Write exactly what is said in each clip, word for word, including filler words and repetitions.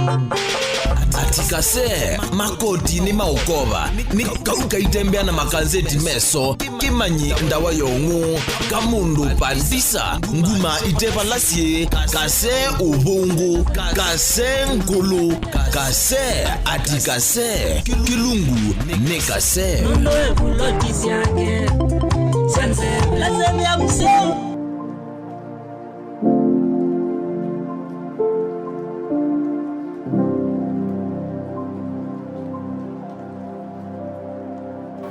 Ati kase, makoti nĩ maũkova, nĩ kau kaitembea na makanzeti meso, kĩmanyi ndawa ya ũng'ũ, kamũndũ pandisa, nguma ite vala syĩ, kase ũvũngũ, kase ngũlũ, kase, ati kase, kĩlungu nĩ kase. Nũndũ ĩvuloti syake syanzevela semya mũseo.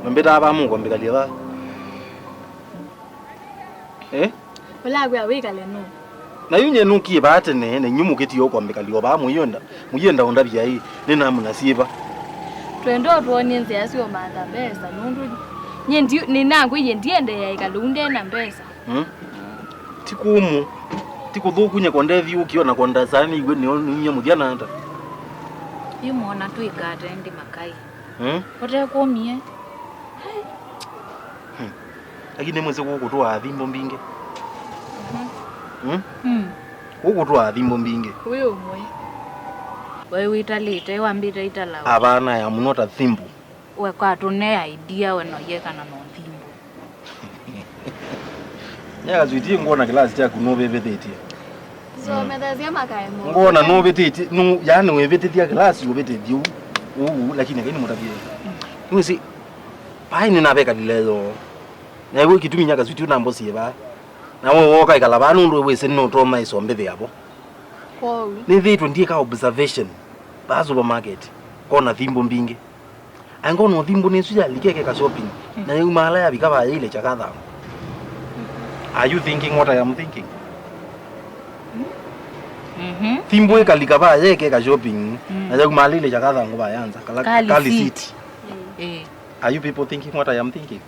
Mwambĩtaa vaa mũkombĩkalya vaa. Eh? Ũlakwĩa wĩkale nũ? Na yu nye nũkie vaa tene, na inyu mũkĩtie ũkombĩkalya o vaa mũyenda, mũyenda ũndavya ĩ, nĩ namna syĩva? Twenda ũtwonie nzĩa syũmantha mbesa, nũndũ nye ndi-, nĩnakwĩie ndiendeea ĩkala ũu nde na mbesa. Hmm? Ti kũmũ, ti kũthũku nye ko ndethiũkie, o na ko ndasanĩiw'e nĩo nĩumya mũthya nata. Yu mona twĩkate ndi makai. Hmm? Ũtekũmie. Hmm. Lakini mwĩsĩ kũkũtũaa thimbo mbingĩ. Mhm. Hmm? Mm. Kũkũtũaa thimbo mbingĩ. Wĩ ũmwe. Waĩ wĩtalĩte, wambĩte italawa. Avana ya mũno ta thimbo. We kwatũne idea we no yekana no thimbo. Nyaka switi ngona class yaku no vevethĩtie. Sio, mm, methesya makae mo. Ngona no vetĩtie, no, yani wevĩtĩthya class, ũvĩtĩthya ũu, ũu, lakini akaini mũtavie. Nĩwĩsĩ, pai nĩnavekalile yo. Na iwe kĩtumi nyaka switi unambosie va. Na we woka ikala va nũndũ wĩsĩ no toma isombe vyavo. Kwoou. Nĩthĩtwe ndiĩka observation. Va supermarket. Kona thimbo mbingĩ. Angĩkorwo no thimbo nĩ ĩsu yalika ĩkeka shopping, mm, na yauma ala yavika vaa yailekya kathangũ. Are you thinking what I am thinking? Mhm. Thimbo ĩkalika vaa yekeka shopping, mm, na yauma ala yailekya kathangũ vaa yanza kala ka receipt. Ka receipt. Eh. Are you people thinking what I am thinking?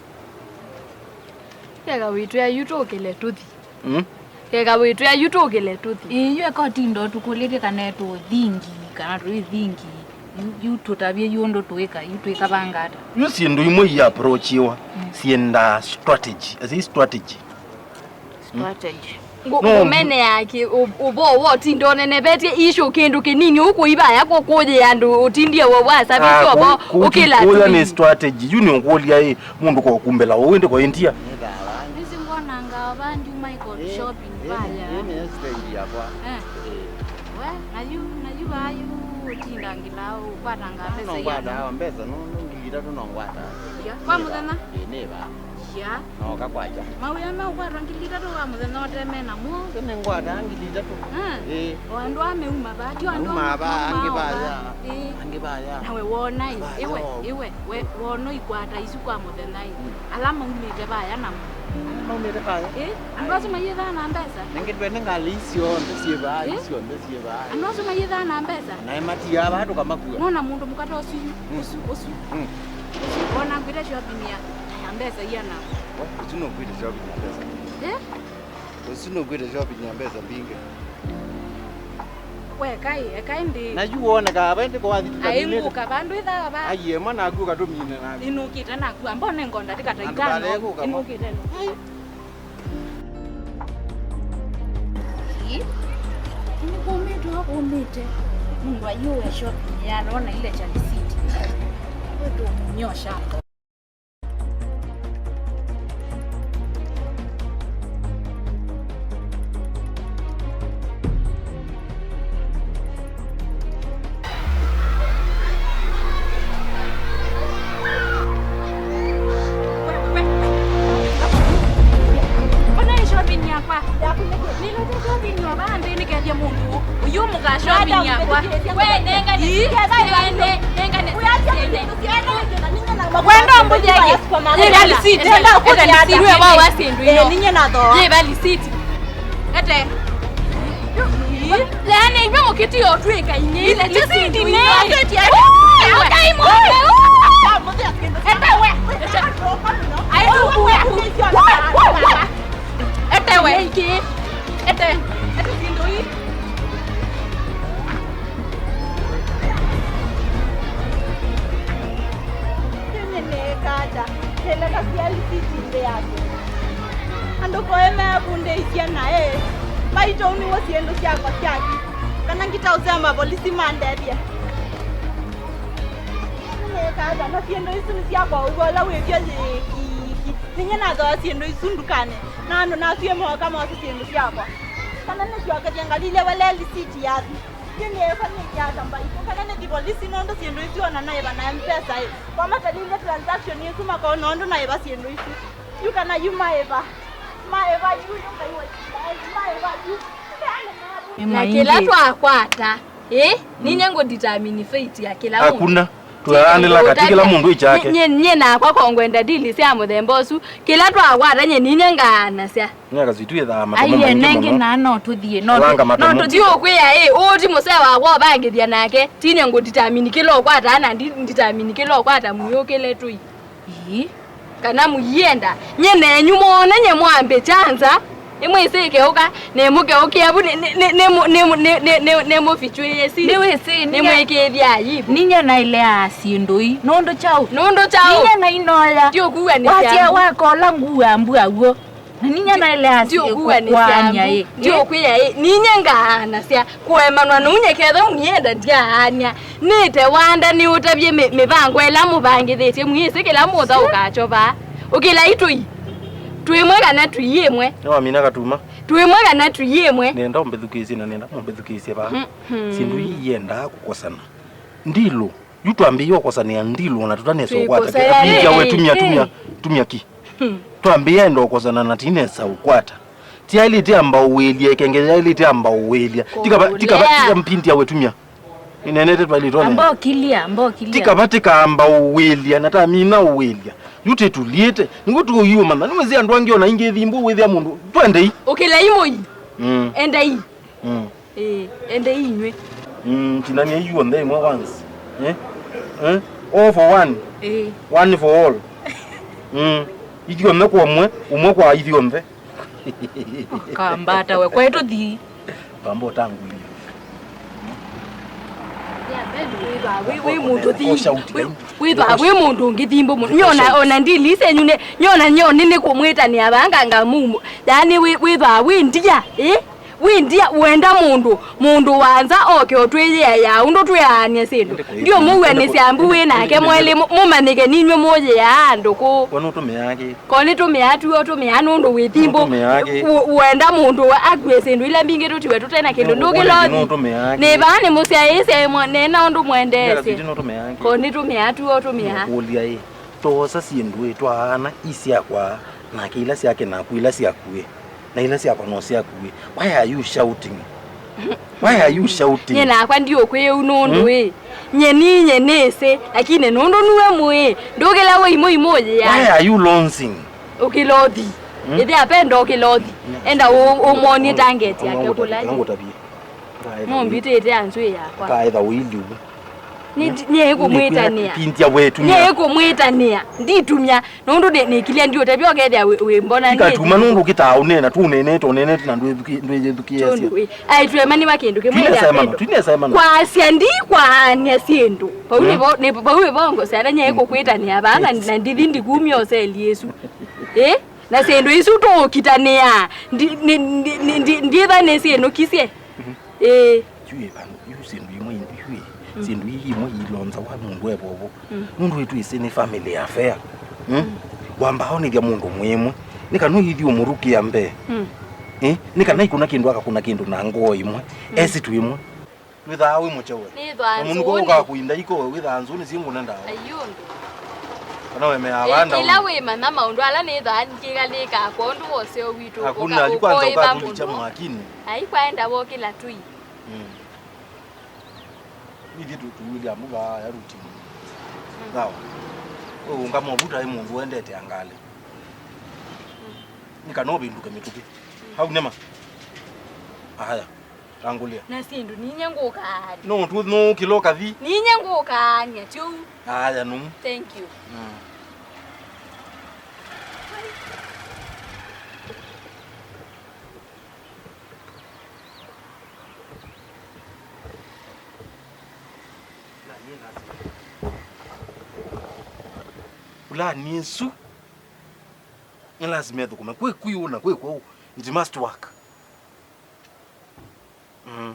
Keka wĩtwĩa yu tũkĩle tũthi. Mm? Keka wĩtwĩa yu tũkĩle tũthi. Ĩĩ, yu eka ũtinda ũtũkũlĩtye kana tũthingi, kana tũithingi. Yu, yu tũtavye yu ũndũ tũĩka, yu twĩkavanga ata? Yu syĩndũ imwe iapproachiwa, mm, syĩndaa strategy. Ase strategy. Mm. Strategy. Ngũ-, no, ngũmenea kĩ, ũ-, ũvoo wa ũtinda ũnenevetye issue kĩndũ kĩnini ũkũiva ya kũkũyĩa andũ ũtindie wa, wa service, ah, ũvo kũ-, kũ-, ũkĩla kũya nĩ strategy. Yu nĩ ũkũlya ĩ, mũndũ kwa kumbela ũũ ĩndĩ kwa India. Nĩsĩ ngwonanga ova ndiuma iko shopping vaya. Ĩĩ, nĩ stand yakwa. Eh. Ĩĩ. We, na yu, na yu vaa yu ũtindangĩla ũkwatanga mbesa. Nongwata mbesa, no, no ngili itatũ nongwata. Ya, kwa mũthenya? Ĩĩ, nĩ vaa. Ya. Nooka kwakya. Mawĩa meũkwatwa ngili itatũ wa mũthenya ũte me namo. Ĩĩ, nĩngwataa ngili itatũ. Ah. Ĩĩ. O andũ aa meuma vaa, ti o andũ maumaa vaa, angĩ vaya. Ĩĩ. Angĩ vaya. Nawe wona ĩ, vaya iwe, o. Iwe, we, wona ikwata isu kwa mũthenya ĩ. Mm. Ala maumĩte vaya namo. Maumĩte vaya? Ĩĩ, andũ asu mayĩthaa na mbesa. Nengĩ twene ngalĩ isu syonthe syĩ vaa, ĩĩ? Isu syonthe syĩ vaa. Andũ asu mayĩthaa na mbesa. Naĩ matiaa vaa tũkamakua. Nona mũndũ mũka ta ũsu yu, mm, ũsu, ũsu. Mm. Ũsu, ona ngwĩte shopping ya, ya mbesa iana. Wa, ũsu nũkwĩte shopping ya mbesa. Eh? Ũsu nũkwĩte shopping ya mbesa mbingĩ. We, kai, ekai ndi. Na yu woneka ava ĩndĩ kwa wathi tũkamine. Ai, ngũka vandũ ĩthaa va. Ai, emwe naku ũkatũmine naku. Inũkĩte naku, ambone ngonda tĩkataitano. Andũ balekũka mo. Inũkĩte no. Ai. Ii, nĩkũmĩtwe, kũmĩte. Mũndũ ayũwe shopping ya nona ile cha receipt. Kwetu mũnyosha. Ona ĩ shopping yakwa. Nĩlete shopping ya vaa nthĩ nĩkethye mũndũ ũyũ mũka shopping yakwa. We, nengane. Ii, nengane. Nengane. Wenda ũmbũthya ĩ? Yĩva lisiti. Yĩva lisiti. Ĩno. Yĩva lisiti. Ete. Yaani, inyuĩ mũkĩtiga ũtwĩka inyĩile. Ĩĩ, ĩĩ, ĩĩ. Ĩĩ, Ngai mũũme. Ete we. Ete. Ai, we. Ete we. Ete. Ete syĩndũ ii. Ĩĩ, nĩnĩĩka ata? Nĩnakasya lisiti nthĩ yake. Andũ koĩ meekundĩisye naĩ. Maitũ nĩw'o syĩndũ syakwa syaki. Kana ngita ũsema polisi mandethye. Nĩkatha na syĩndũ isu nĩ syakwa ũw'o ũla wĩvyo yĩ ki, ki. Ninyie nathoa syĩndũ isu ndukanĩ. Na andũ nasue mooka mose syĩndũ syakwa. Kana nĩsyokethya ngalile wele lisiti yathi. Yu nĩekwa nĩkĩata mbaitũ. Kana nĩthi polisi nũndũ syĩndũ isu ona naĩva na M-Pesa ĩ. Wamatalile transaction isu makona ũndũ naĩva syĩndũ isu. Yu kana yu maĩva. Maĩva yu, yu kaiwa maĩva yu. Na kĩla twakwata, ĩ, ninyie ngũdetermine fate ya kĩla mũndũ. Hakuna. Tũyaanĩla katĩ kĩla mũndũ ĩkyake. Nyie, nyie nakwa kongwenda dili sya mũthemba ũsu. Kĩla twakwata nyie ninyie ngaanasya. Nyaka zitwĩthaa matomo. Aiye maingĩ nenge mũno. Na no tũthiĩ, no. Olanga tũ-, no matomo. Tũthiĩ ũkwĩa, ĩ, ũũ ti mũsee wakwa ũvangĩthya nake. Tinyie ngũdetermine kĩla ũkwataa na ndi-, determine kĩla ũkwata mũyũkĩle tũi. Ii. Kana mũienda, nyie nenyu mwone nye mwambĩ kyanza, nĩmwĩsĩ ĩkeũka, nĩmũkeũkĩa vu, nĩ, nĩ, nĩ, nĩ, nĩ, nĩ, nĩ, nĩ, nĩ, nĩmũvichwĩĩe si. Nĩwĩsĩ, ninya, nĩmwĩkĩĩthya aibu. Ninya naĩleaa syĩndũ ii. Nũndũ kyaũ? Nũndũ kyaũ? Ninya nainoya. Ti ũkuwa nĩ wasya syambu. Wakola nguwa mbua w'o. Na ninya naĩleaa ti ũkuwa nĩ kũaanya syambu. Ĩ. Ti ũkwĩa ĩ. Ninya ngaanasya. Kũemanwa nũu nyie ketha mũienda ndyaany'a. Nĩte wanda nĩũtavye mĩ-, mĩvango ĩla mũvangĩthĩtye, mwĩsĩ kĩla mũtha ũkakyo vaa. Ũkĩlai tũi. Twĩmwe kana tũiĩmwe. Nĩwamina katuma. Twĩmwe kana tũiĩmwe. Nenda ũmbĩthukĩĩsye na nenda mũmbĩthukĩĩsye vaa. Hmm, hmm. Syĩndũ ii iendaa kũkosana. Ndilũ. Yu twambĩĩe ũkosanĩa ndilũ ona tũtanesa ũkwata. Twĩkosea. Apindia we tumia, tumia, tumia ki. Hmm. Twambĩĩa enda ũkosana na tinesa ũkwata. Tiaĩlĩte amba ũwĩlya, ĩkenge yaĩlĩte amba ũwĩlya. Tikava, tikava, kũlea. Tika mpindi ya wetumya. Ninenete twaĩlĩte one. Amba ũkilia, amba ũkilia. Tikava tikaamba ũwĩlya, na tamina ũwĩlya. Yu tĩtũliĩte. Nĩguo tũyũmanya. Nĩwĩsĩ andũ angĩ ona ingĩ thimbũ wĩthĩa mũndũ. Twendei. Ũkĩlei mũi. Mm. Endei. Mm. Ĩĩ, endei inyw'ĩ. Mm, tinania iw'onthe ĩmwe once. Eh? Eh? All for one. Ĩĩ. One for all. Mm. Ithyonthe kwa ũmwe, ũmwe kwa ithyonthe. Kambata we, kwaĩ tũthi. Vamba ũtangulia. Wĩ, wĩ mũndũ thi-, wĩ, wĩthwa wĩ mũndũ ũngĩ thimbũ mũno. Nyona, ona ndili isenyu nĩ, nyona, nyoni nĩ kũmwĩtanĩa vanga ngamumu. Yaani wĩ, wĩthwa wĩ ndia, ĩ? Wĩ ndia, wenda mũndũ, mũndũ wa nza oke ũtwĩyĩaĩa ũndũ twĩaany'a syĩndũ. Ndiũmũw'a nĩ syambu wĩ nake mwelĩ, mũ-, mũmanyĩke ninyw'ĩ mũyĩaa andũ kũ. We nũtũmĩaa kĩ? Ko nĩtũmĩaa tu, ũtũmĩaa nũndũ wĩ thimbũ. Nũtũmĩaa kĩ? Ũ-, wenda mũndũ akue syĩndũ ila mbingĩ tũtiwe tũte na kĩndũ. Nũkũlya ndũkĩlothi. Nũtũmĩaa kĩ? Nĩvaa nĩmũsyaĩĩsya ĩmwe, nena ũndũ mwendeesye. Nũtũmĩaa kĩ? Ko nĩtũmĩaa tu, ũtũmĩaa. Nũkũlya ĩ, twosa syĩndũ ĩ, twaana isyakwa, nake ila syake naku, ila syaku ĩ. Na ila syakwa no syaku ĩ. Why are you shouting? Why are you shouting? Nye nakwa ndiũkwĩũ nũndũ ĩ. Nye ninye nĩsĩ, lakini nũndũ nuwe mũĩ. Ndũkĩla wĩ imũ imũ yĩa. Why are you lonsing? Ũkĩlothi. Ĩthĩa penda ũkĩlothi. Enda ũ-, ũmwonie target yake kũla ĩ. Mũmbitĩte anzwĩ yakwa. Kaetha ũiliu. Nĩ, nĩ kũmwĩtanĩa. Pindia wetumya. Nĩ kũmwĩtanĩa. Nditumya. Nũndũ nĩ, nĩkilya ndiũtavya ũkethĩa wĩ, wĩ mbona. Tikatuma nũndũ ũkĩtaa ũneena, tũneenete, ũneenete na ndwĩthukĩ-, ndwĩyĩthukĩĩasya. Tũndũ wĩ. Ai, twemaniwa kĩndũ kĩmwe. Twinesa ĩmano, twinesa ĩmano. Kwasya ndi kwaany'a syĩndũ. Vau nĩvo, nĩ, vau nĩvo ngosea na nyie kũkwĩtanĩa vaa na, na ndithi ndikumya ũseli ĩsu. Ĩ? Na syĩndũ isu tũũkitanĩa. Ndi, ndi, ndi, ndi, ndi, nditha nĩ syĩnũkisye. Ĩĩ. Yu ĩ vandũ, yu syĩndũ imwe, yu ĩ, syĩndũ ii imwe iilonzawa mũndũ e vovo. Nũndũ ĩtwĩsĩ nĩ family affair. Mm? Wamba onethya mũndũ mwĩmwe. Nĩ kana ũithi ũmũrukĩa mbee. Eh? Nĩ kana ikũna kĩndũ akakũna kĩndũ na ngoo imwe. Esi twĩmwe. Wĩthaa wĩ mũkyewe. Nĩthwa na mũndũ nzũnĩ. Ũkakwinda iko wĩthaa nzũnĩ syĩ ngũne ndawa. Aiũndũ. Kana wemeaa vanda. Ĩla wĩmanya maũndũ ala nĩthaa ngĩkalĩkaa kwa ũndũ wose witũ. Hakuna, yu kwanza ũkaĩva ũkatũlikya mũndũ mwakini. Ai kwaenda wokĩla tũi. Mm. Ithyĩ tũ-, tũilyĩ ambu vaa ya routine. Mm. Sawa. Ũyũ ũnga mavuta ĩ mũndũ wendete angalĩ. Mm. Nĩ kana ũvĩndũke mĩtũkĩ. Mm. Hau nĩma? Aya, tangũlĩa. Na syĩndũ ninyie ngũkaany'a. No tu, no kĩlo kathi. Ninyie ngũkaany'a, tyu. Aya, nũmu. Thank you. Mm. Pulani ĩsu nĩ lasima ĩthũkũme. Kwĩ kwĩũ na kwĩ kũũ, it must work. Mm.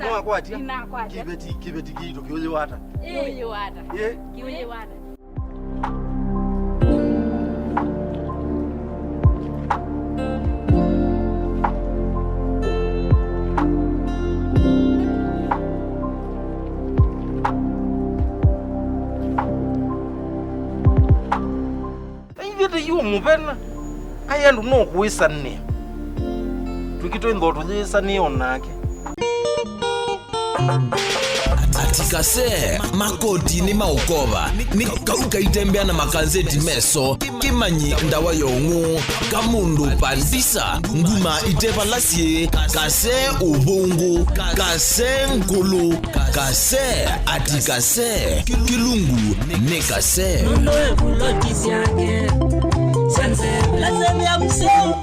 Nĩwakwatya? Nĩnakwatya. Kĩveti, kĩveti kĩito kĩũyĩwa ata? Ĩ. Kĩũyĩwa ata? Ĩ. Kĩũyĩwa ata? Aithete yu mũvena. Kaĩ andũ no kũĩsanĩa. Twĩkĩtwe ntho tũyĩsanĩe o nake. Ti kase, makoti nĩ maũkova, nĩ kau kaitembea na makanzeti meso, kĩmanyi ndawa ya ũng'ũ, kamũndũ pandisa, nguma ite vala syĩ, kase ũvũngũ, kase ngũlũ, kase ati kase, kĩlungu nĩ kase. Nũndũ wĩ vuloti syake, sanse, lazemia mseo.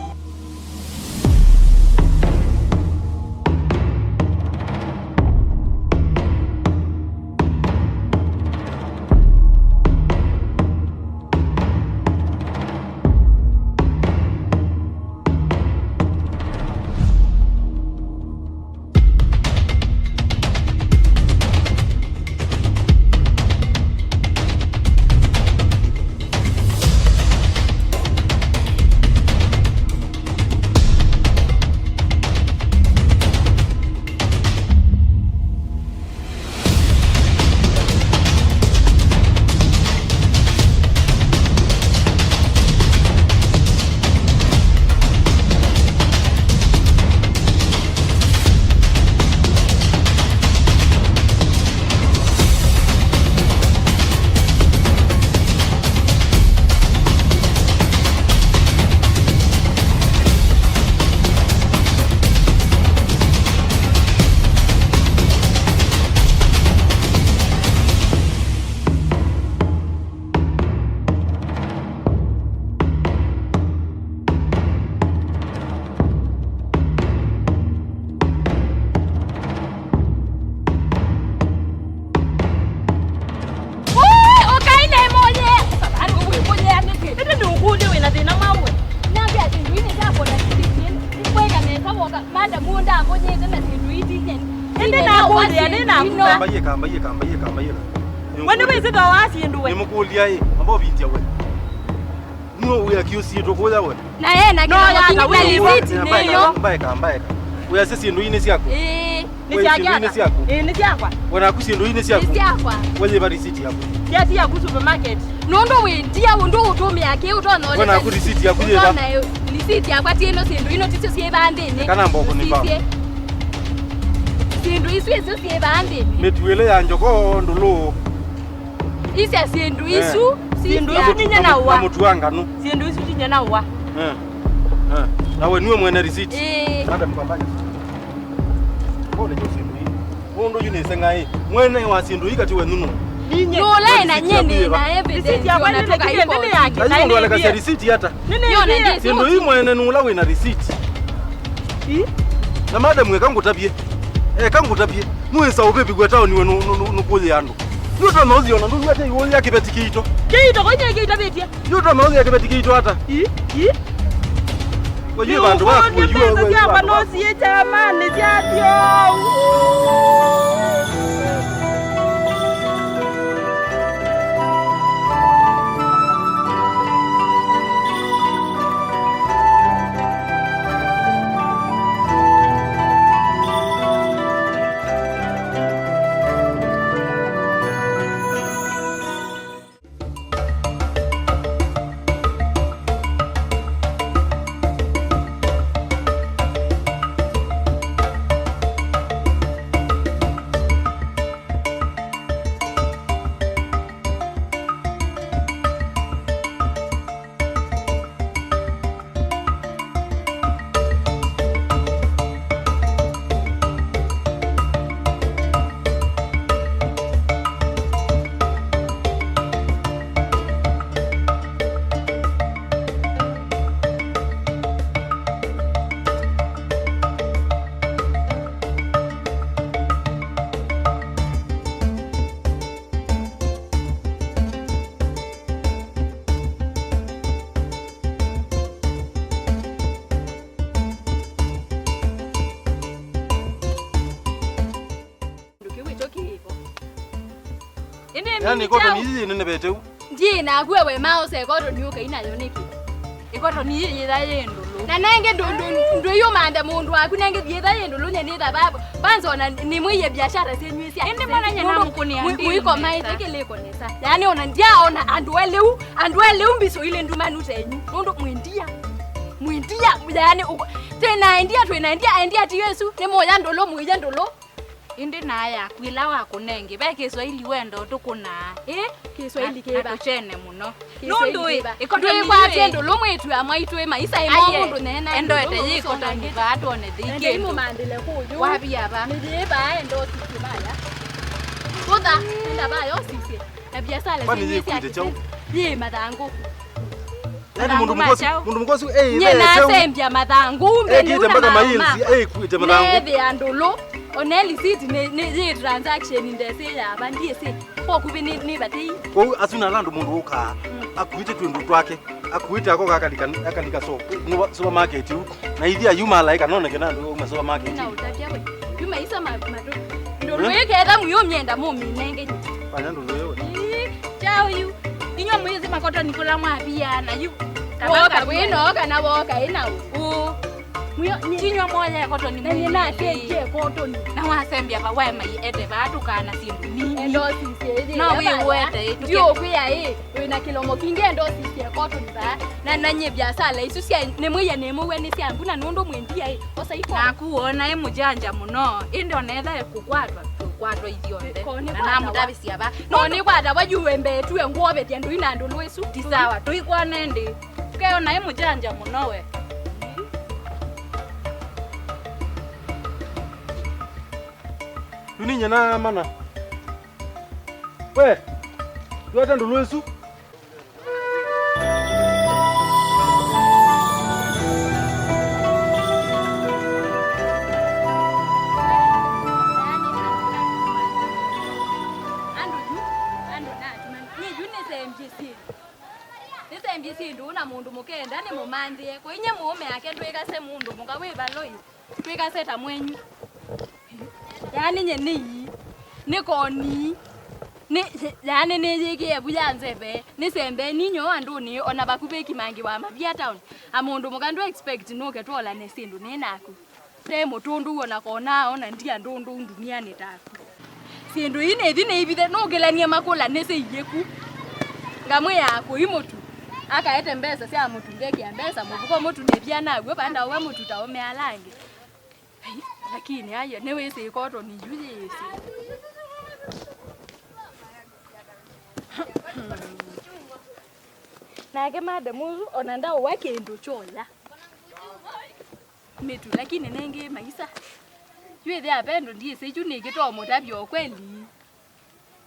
Ũĩ, ũkai na ĩmũyĩ. Sabarĩ ũkwĩkũlĩa nĩkĩ? Ĩndĩ nĩũkũlya wĩ na thĩna mwaũ we? Nambĩa syĩndũ ii nĩ syakwa na syĩndũ ii nĩ kwĩka nesa woka. Madam ũyũ ndambonyete na syĩndũ ii ti nyeni. Ĩndĩ nakũlĩa, nĩ naku. Kambaie, kambaie, kambaie, kambaie. We nĩwĩsĩ thooa wa syĩndũ we? Nĩmũkũlya ĩ, amba ũvindya we. Nũũ wĩa kĩũsiĩtwe kũya we? Na yena no kĩla yata mũtumi na we lisiti nĩyo. Mbaeka, mbaeka. Wĩasya syĩndũ ii nĩ syaku? Ĩĩ. Nĩ syake ata? Ĩĩ, nĩ syakwa. We naku syĩndũ ii nĩ syaku? Nĩ syakwa. We yĩva lisiti yaku? Syati yaku supermarket. Nũndũ wĩ ndia ũndũ ũtũmĩa kĩ ũtonya. We naku lisiti yaku yĩva? Ũtonya lisiti yakwa ti ĩno syĩndũ ino tisyo syĩ vandĩnĩ. Kana mboko nĩ mbao. Syĩndũ isu isyo syĩ vandĩnĩ. Mĩtu ĩlĩ ya njoko ndũlũ. Isya syĩndũ isu, eh, syĩndũ isu ti nyie naũa. Na mũtu wa ngano. Syĩndũ isu ti nyie naũa. Eh. Eh. Na we nue mwene receipt. Ĩĩ. Madam Kambani. Mbona ndio syĩndũ hii? Ũndũ yu nĩ sengai. Mwene wa syĩndũ hii kati wenyu nũ? Nũla na nyie nĩ na evidence. Receipt yakwa nĩ yake. Lakini ndo aleka receipt hata. Nĩnĩndie. Syĩndũ ii mwene nũla wĩ na receipt. Ĩ? Na madam, eka ngũtavye. Eka ngũtavye. Nũĩsa ũvĩvĩw'a taoni we nũ-, nũ-, nũ-, nũkũyĩa andũ. Nũtonya ũthi ona ndũw'ate iũya kĩveti kĩito. Kĩito, kwa nini kĩitavĩtye? Nũtonya ũthi kĩveti kĩito ata? Ĩ? Ĩ? Wajue vandũ vaku, wajue, wajue vandũ vaku. Syakwa no siĩ kyamanĩ syatyo. Kĩndũ kĩu ĩkyo kĩĩko. Ĩndĩ yani, mimi ĩkoto nĩ ithi nene veteu. Ndiĩ naku ewe maosa ĩkoto nĩ ũkai nayo nĩkĩ? Ĩkoto nĩ yĩtha yĩ ndũlũ. Na nenge ndũ-, ndũ-, ndũiũmanthe mũndũ waku nenge yĩtha yĩ ndũlũ nye nĩ thababu. Kwanza ona nĩ mwĩie biashara syenyu cia. Ĩndĩ mbona nye namũkũnĩa ndĩ mũiko maĩte kĩlĩko nesa. Yani ona ndiaona andũ elĩu, andũ elĩu mbiso ile ndumanu tenyu. Nũndũ mwĩndia. Mwĩndia, yani twĩna endia, twĩna endia, endia ti Yesu, nĩ mũya ndũlũ, mwĩie ndũlũ. Ĩndĩ naa yaku ĩla wakũnenge, ve Kĩswaili wenda ũtũkũnaa, ĩ? Kĩswaili kĩva? Na tũkyene mũno. Nũndũ ĩ, ĩkoto nĩ ndwĩkwatye ĩ ndũlũ mwĩĩtu ya mwaitũ ĩ maisa ĩ maũndũ nena endoete yĩ ĩkotoni vaa twone thĩikĩndũ. Wavia va? Nĩyĩvaa endosisye vaya. Kũtha, enda vaya osisye. Na biasala kwani yĩkwĩte kyaũ? Yĩ mathangũ. Yaani mũndũ mũkosi, mũndũ mũkosi, eh, nye nasembya mathangũ, mbele ĩkĩte mpaka maĩlsi, eh, ĩkwĩte mathangũ. Nethĩa ndũlũ, one lisiti nĩ, nĩ, yĩ transaction ndesĩ ya vandĩsĩ. Kwa kuvĩ nĩ, nĩ vatei. Kwoou asu na landũ mũndũ ũkaa, akuĩte twĩndũ twake, akuĩte akoka akalika, akalika so, nĩ supermarket yu. Na ithi ayuma alaika noneke na andũ uma supermarket. Na ũtavya we. Yuma isa ma, ma, ndũlũ ĩ ketha mũyũmyenda mũmĩnenge nyu. Fanya ndũlũ ĩ we. Ii, chao yu. Inywa mwĩsĩ makotoni kũla mwavia na yu. Woka wĩno kana woka ĩna ũ. Ũ. Tinywa moya ĩkotoni na nyina mwĩlĩ. Akengie ĩkotoni. Na wasembya vawae mai ete vaa tũkana syĩndũ nini. Endosisye ĩthĩ. No wĩ wete ĩtuke. Ndiũkwĩa ĩ, wĩna kĩlomo kingĩ endosisye ĩkotoni vaa. Na, na nyie biasala isu sya nĩmwĩie nĩmũw'a nĩ sya mbu na nũndũ mwĩ ndia ĩ, osa iko. Naku wona ĩ mũjanja mũno, ĩndĩ onetha kũkwatwa, kũkwatwa ithyonthe. Na namũtavisya va. No nĩkwatawa yu wembetue ngwovethya ndũi na ndũlũ ĩsu. Ti sawa, tũikwane ndĩ. Ũkeona ĩ mũjanja mũno we. Yu nĩ nyina mana. We, twete ndũlũ ĩsu. Andũ yu, andũ natuma. Nyie yu nĩsembie syĩndũ. Nĩsembie syĩndũ na mũndũ mũkenda nĩmũmanthĩe. Kũinyie mũũme ake ndwĩkase mũndũ mũka wĩ valoi. Twĩkase ta mwenyu. Yaani nye nĩ ii, nĩ koni, nĩ, yaani nĩyĩkĩe vu ya nzeve, nĩsembeni nyo andũnĩ, ona vakuvĩ kimangĩ wa mavia town. A mũndũ mũka ndũ expect nũke twolane syĩndũ nĩ naku. Te mũtũndũ w'o na kona ona ndia ndũndũ ndunianĩ taku. Syĩndũ ii nĩthi nĩivithe, nũkĩlanie makũla nĩsĩ iyĩku. Ngamwĩa kũi mũtu, akaete mbesa sya mũtu, ngekĩa mbesa mũvuko mũtu nĩvya naw'o, vanda ũwe mũtu ta ũme ala angĩ. Ai, lakini aye, nĩwĩsĩ ĩkotoni yu yĩsĩ. Nake madam ũsu, ona ndaũwa kĩndũ kyoya. Mĩtu, lakini nĩngĩ maisa. Yu ĩthĩa vendo ndiĩsĩ kyu nĩkĩtoo mũtavya o kweli.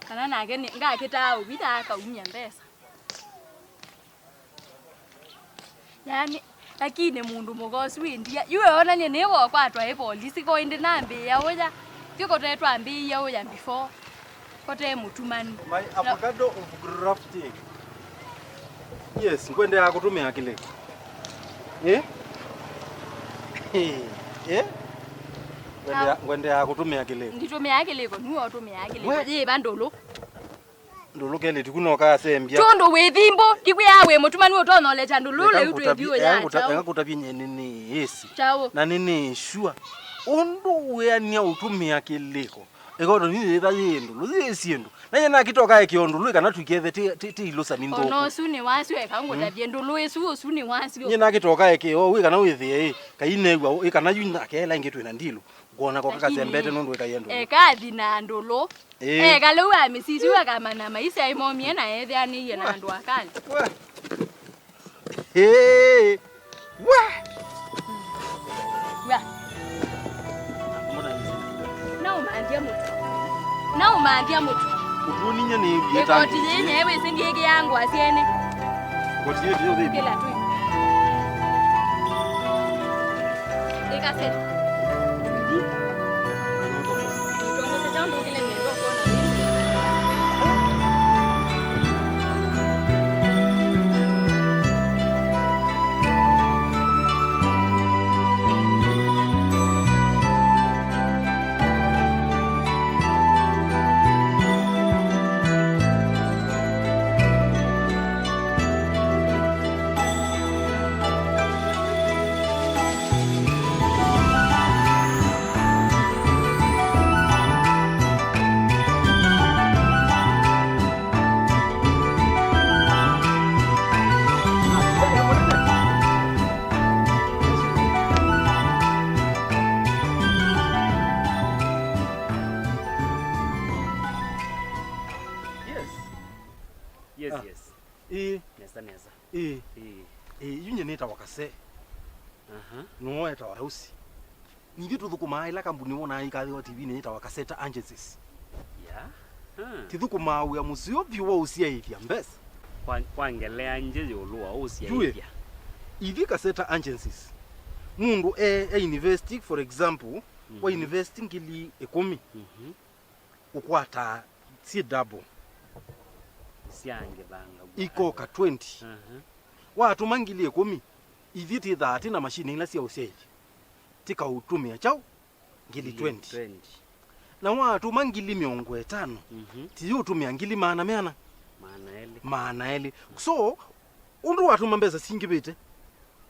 Kana nake nĩ, ngakĩtaa ũvitha akaumya mbesa. Yaani, lakini mũndũ mũka ũsu wĩ ndia. Yu eonany'e nĩ wokwatwa ĩ polisi, ko ĩndĩ nambĩĩa ũya. Kĩkotetwe ambĩĩie ũya before. Kote mũtumanu. My avocado of grafting. Yes, ngwendeaa kũtũmĩa kĩlĩko. Eh? Eh? Ngwendeaa, ngwendeaa kũtũmĩa kĩlĩko. Nditũmĩaa kĩlĩko, nue ũtũmĩaa kĩlĩko. We. Yĩva ndũlũ? Ndũlũ kelĩtu ku no kasembya. Tũndũ wĩ thimbũ, ndikwĩaa wĩ mũtumanu ũtonolekya ndũlũ lĩu twĩthiũya. Eka ngũtavye nyeni nĩ ĩsi. Kyaũ? Na nĩ nĩ sure. Ũndũ wĩanĩa ũtũmĩa kĩlĩko. Ĩkotoni yĩtha yĩ ndũlũ, yĩ syĩndũ. Na nyie nakĩtoka eke o ndũlũ ĩ kana tũikethe ti, ti, ti ilũsani nthũku. Ona ũsu nĩ wasyo, eka ngũtavye ndũlũ ĩsu, ũsu nĩ wasyo. Nyie nakĩtoka eke o wĩ kana wĩthĩe ĩ, kai new'a ĩ kana yu nake ĩla ĩngĩ twĩ na ndilũ. Ngwona ko kakasembete nũndũ ĩkaie ndũlũ. Eka athi na ndũlũ. Ĩĩ. Eka lĩu amĩsisi akamana maisa aimomie na etheanĩie na andũ akali. Wa. Hey! Wa! Wa! Naũmanthia mũtu. Naũmanthia mũtu. Mũtu ũninye nĩ ĩkoti yĩnye wĩsĩ ndiĩkĩaa ngũa syene. Ĩkoti yĩtĩ yo baby. Kĩla tu. Ĩkase. Tũithi. Tondũ kĩtaũ ndũkĩle mĩendo kona. Ĩĩ. Nesa, nesa. Ĩĩ. Ĩĩ. Ĩĩ, yu nyie nĩtawa Kase. Aha. Nũũ etawa Dausi. Nithyĩ tũthũkũmaa ĩla kambuni wonaa ĩkathĩwa T V-inĩ yĩtawa Kaseta Agencies. Yeah. Hmm. Tĩthũkũmaa wĩa mũseo vyũ wa ũsyaĩthya mbesa. Kwa, kwa ngelea nje ĩũlũ wa Jue. Ũsyaĩthya. Ithyĩ Kaseta Agencies. Mũndũ e, e invest, for example, wa Mhm. invest ngili ĩkũmi. Mhm. Ũkwataa syĩ double. Sya ngĩthanga. Ikoka twenty. Aha. Watũma ngili ĩkũmi, ithyĩ tĩthaa tĩ na mashini ila sya ũsyaĩthya. Tĩkaũtũmĩa kyaũ? Ngili twenty. Twenty. Na watũma ngili mĩongo ĩtano, Mhm. tĩyũtũmĩa ngili maana meana? Maana elĩ. Maana elĩ. So, ũndũ watũma mbesa singĩvĩte,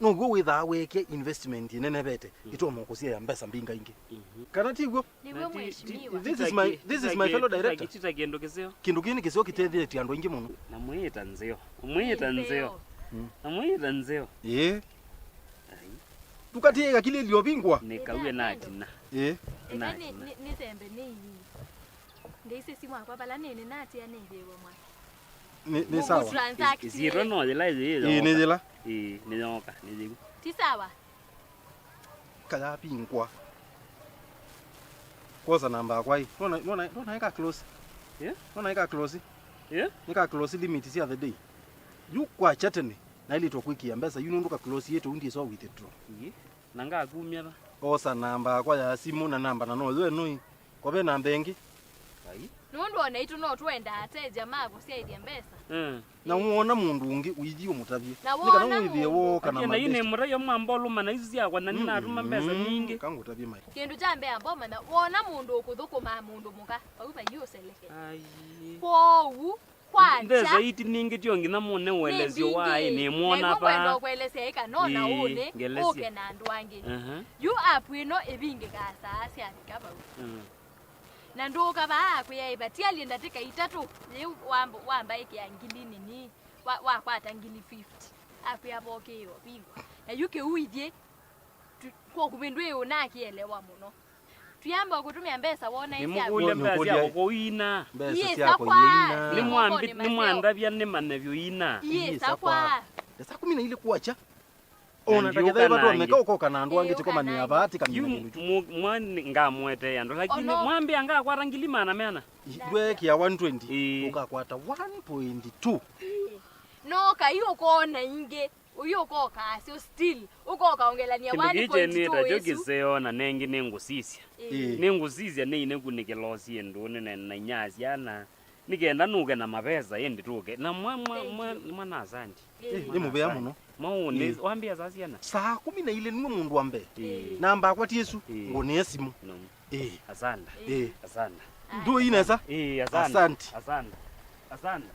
now'o wĩthaa weekie investment ĩnenevete, Mm. ĩtonya kũsyaĩa mbesa mbingĩ ingĩ. Mhm. Kana ti w'o? Nĩw'o Na ti, ti, mheshimiwa. This is my, ti, this is ti, my fellow ti, director. Ti ta kĩndũ kĩseo. Kĩndũ kĩĩ nĩ kĩseo kĩtethetie andũ aingĩ mũno. Na mwĩĩta nzeo. Mwĩĩta nzeo. Mm. Na mwĩĩta nzeo. Ĩĩ. Ai. Tukatiĩka kĩlĩlyo vingwa. Nĩkaue natina. Ĩĩ. Eka nĩ, Natina. Nĩ, nĩsembe nĩ ii. Ndeisĩ simu wakwa vala nĩ, nĩnatianĩiw'e mwa. Nĩ, nĩ Google sawa. Transact Ĩsyĩtwa nĩ. No yĩla yĩ Ĩĩ, nĩ yĩla. Ĩĩ, nĩ yoka, nĩ yĩu. Ti sawa? Kayapingwa. Kwosa namba yakwa ĩ. Nona, nona, nona ĩka close. Yeah? Nona ĩka close. Yeah? Ĩka close limit cia the day. Yu kwa chatene, naĩlĩtwe kwĩkĩa mbesa, yu nũndũ ka close yetu ndiso withdraw. Ĩĩ. Na ngakumya va? Osa namba yakwa ya simũ na namba na noyo ĩno ĩ. Kwa ve namba ĩngĩ? Ai. Nũndũ o naitũ no twendaa ateja ma kũsyaĩthya mbesa. Eh. Na wona mũndũ ũngĩ ũithi ũmũtavye. Na nĩ kana wona wĩthĩe mũndũ woo kana Atia na yu nĩ mabesti. Mũtavya mwamba ũlũma na isu syakwa na nĩnatũma mbesa Mm, nyingĩ. Kangũtavye mai. Kĩndũ kya mbee amba ũmanya, wona mũndũ ũkũthũkũmaa mũndũ mũka, vau vai ũseleke. Ai. Kwoou, Kwakya. Mbesa iti ningĩ tyo nginya mũne ũelesyo wa ĩ nĩmwona pa. Nĩngwenda ũkũelesya ĩka no na Ĩĩ, ũnĩ ngelesya. Ũke na andũ angĩ. Aha. Yu app ĩno ĩvingĩkaa saa syavika vau. Mm. Na ndũũka vaa akwĩa ĩvatialye ndatĩka itatũ, yĩu wamba, wamba ĩkĩa ngili nini, wa, wakwata ngili fifty. Akwĩa vokĩĩo vingwa. Na yu kĩu ithyĩ, tu, kwoku vĩndũ ĩ ũnakĩelewa mũno. Tuyamba kũtũmĩa mbesa wona Nĩmũkũlya mbesa sya kũkũina. Mbesa Iye syakwa sakwa, iina. Nĩmwambi-, nĩmwandavya nĩmanye vyũ ina. Iye sakwa. Nesa kumi na ilĩ kwacha. Na ona ndiũka takethaiva twoneka nangĩ. Ũkoka na andũ angĩ Ndiũka tĩkomanĩa nangĩ. Vaa tĩkamina Yu kĩndũ kyu. Mu-, mwa-, ngamwetea andũ, lakini Ono- mwambĩa ngakwata ngili maana meana. Ndwekia one twenty, Ĩĩ. Ũkakwata one point two. No kai ũkona ingĩ. Ũyu ũkoka asyo still. Ũkoka ongelania Kĩndũ one point two kĩkĩ nĩtakyo ĩsu. Kĩseo na nengĩ nĩngũsisya. Ĩĩ. Nĩngũsisya nĩ inĩkunĩkĩla syĩndũ nene na inya syana. Nĩkenda nũke na mavesa ĩndĩ tũke. Na mwa, mwa, Thank mwa, you. Mwana asandi. Ĩĩ. Nĩ mũvea mũno. Mwaũ nĩ Ĩĩ. Wambĩa saa syana? Saa kumi na ilĩ nĩwe mũndũ wa mbee. Ĩĩ. Namba akwa ti ĩsu, Ĩĩ. Ngũnĩe simũ. No. Ĩĩ. Asanda. Ĩĩ. Asanda. Ndũi nesa? Ĩĩ, asanda. Asante. Asanda. Asanda.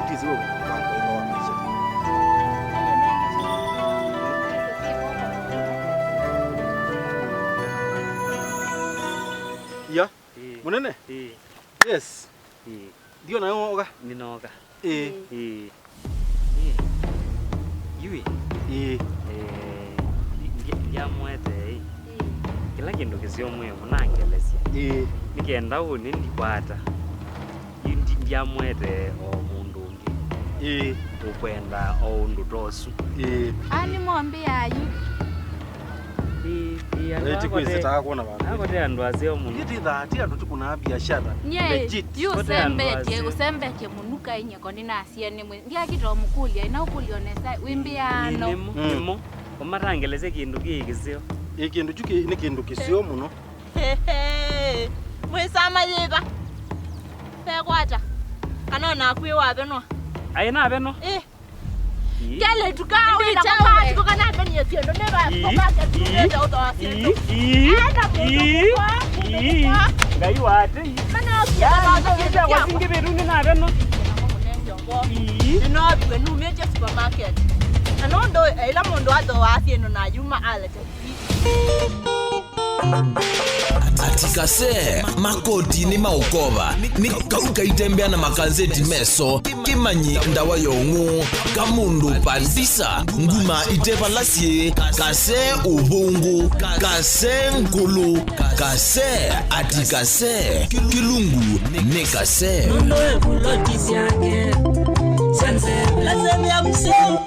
Ndisiwe kwa kwa kwa maisha. Ya. Ĩĩ. Mũnene? Ĩĩ. Yes. Ĩĩ. Ndio nawe woka? Nĩnooka. Ĩĩ. Ĩĩ. Ĩĩ. Yu ĩ. Ĩĩ. Eh, ndi-, ndi-, ndiamwete ĩ. Ĩĩ. Kĩla kĩndũ kĩseo mwĩe mũnangelesya. Ĩĩ. Nĩkenda ũnĩ ndikwata. Yu ndi-, ndiamwete o mũndũ ũngĩ. Ĩĩ. Ũkwenda o ũndũ ta ũsu. Ĩĩ. Ani mombĩa yu. Ĩĩ, ĩĩ, andũ Eti akote-, kwĩsĩtaa kwona vandũ. Akote andũ aseo mũno. Ĩtĩthaa ti andũ tũkũnaa biashara. Nyie, legit. Yu Kote andũ ũsembetye, aseo. Ũsembetye mũnuka inyeko nĩnasie nĩ mwĩ. Ndiakita ũmũkũlya, ĩna ũkũlya onesa, wĩmbĩano. Ĩĩ, nĩmo, Mm. nĩmo. Ũmatangelesya kĩndũ kĩ kĩseo. Ĩ kĩndũ kyu kĩ-, nĩ kĩndũ kĩseo mũno. Mwĩsama yĩva? Pekwata. Kana onaku ĩ wavenwa? Aĩ navenwa? Ĩ. Ii. Kelĩ tuka Ĩndĩ wĩta na mũkawe. Tukanavenie syĩndũ nĩ va Ii. Tũkake Ii. Tũkete ũthoa syĩndũ. Ii. Enda mũndũ Ii. Mũkwa, mũndũ Ii. Mũkwa. Ngai wa atei. Mana okia. Ĩsyakwa singĩ vĩtu nĩ navenwa. Ii. Nĩnoviwe numĩtye supermarket. Na nũndũ ĩla mũndũ athooaa syĩndũ na yuma alete. Ati kase, makoti nĩ maũkova, nĩ kau kaitembea na makanzeti meso, kĩmanyi ndawa ya ũng'ũ, kamũndũ pandisa, nguma ite vala syĩ, kase ũvũngũ, kase ngũlũ, kase, ati kase, kĩlungu nĩ kase. Nũndũ ĩvuloti syake syanzevĩlasya vya mũseo.